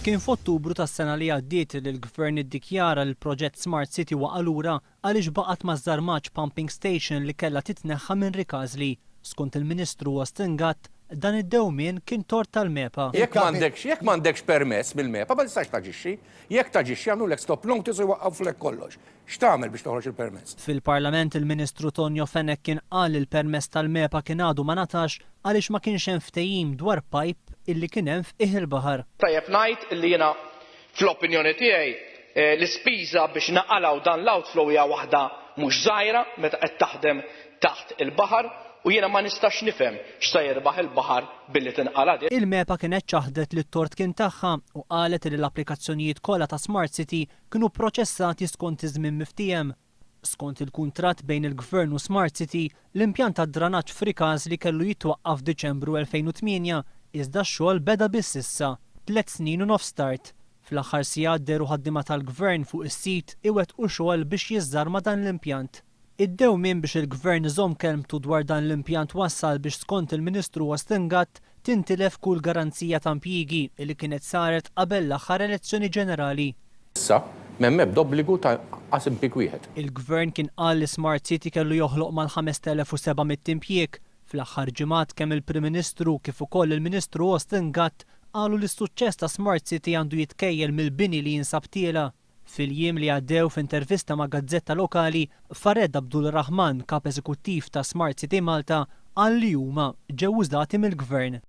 Kien f'Ottubru tas-sena li għaddiet li l-Gvern iddikjara li l-proġett Smart City waqa' lura għaliex baqgħet ma żżarmatx pumping station li kellha titneħħa minn Rikażli. Skont il-Ministru Austin Gatt, dan id-dewmien kien tort tal-MEPA. Jekk m'għandekx jekk m'għandekx permess mill-MEPA ma tistax taġixxi. Jekk taġixxi jagħmlulek stop notice u jwaqqafulek kollox. X'tagħmel biex toħroġ il-permess? Fil-Parlament il-Ministru Tonio Fenech kien qal li l-permess tal-MEPA kien għadu ma ngħatax għaliex ma kienx hemm ftehim dwar pajp illi kien hemm f'qiegħ il-baħar. Tajjeb ngħid illi jiena fl-opinjoni tiegħi l-ispiża biex naqalgħu dan l-outflow hija waħda mhux żgħira meta qed taħdem taħt il-baħar u jiena ma nistax nifhem x'sa jirbaħ il-baħar billi tinqala' din. Il-MEPA kienet ċaħdet li t-tort kien tagħha u qalet illi l-applikazzjonijiet kollha ta' Smart City kienu pproċessati skont iż-żmien miftiehem. Skont il-kuntratt bejn il-Gvern u Smart City, l-impjant tad-dranaġġ f'Rikażli kellu jitwaqqaf f'Diċembru 2008, iżda x-xogħol beda biss issa, tlett snin u nofs tard. Fl-aħħar sigħat dehru ħaddiema tal-Gvern fuq is-sit iwettqu xogħol biex jiżżarma dan l-impjant. Id-dewmien biex il-Gvern iżomm kelmtu dwar dan l-impjant wassal biex skont il-Ministru Austin Gatt tintilef kull garanzija ta' impjiegi li kienet saret qabel l-aħħar elezzjoni ġenerali. Issa m'hemm ebda obbligu ta' qas impjieg wieħed. Il-Gvern kien qal li Smart City kellu joħloq mal-5,700 impjieg. Fl-aħħar ġimgħat kemm il-Prim Ministru kif ukoll il-Ministru Austin Gatt qalu li s-suċċess ta' Smart City għandu jitkejjel mill-bini li jinsab tiela'. Fil-jiem li għaddew f'intervista ma' gazzetta lokali, Fared Abdul Rahman, Kap Eżekuttiv ta' Smart City Malta, qal li huma ġew użati mill-Gvern.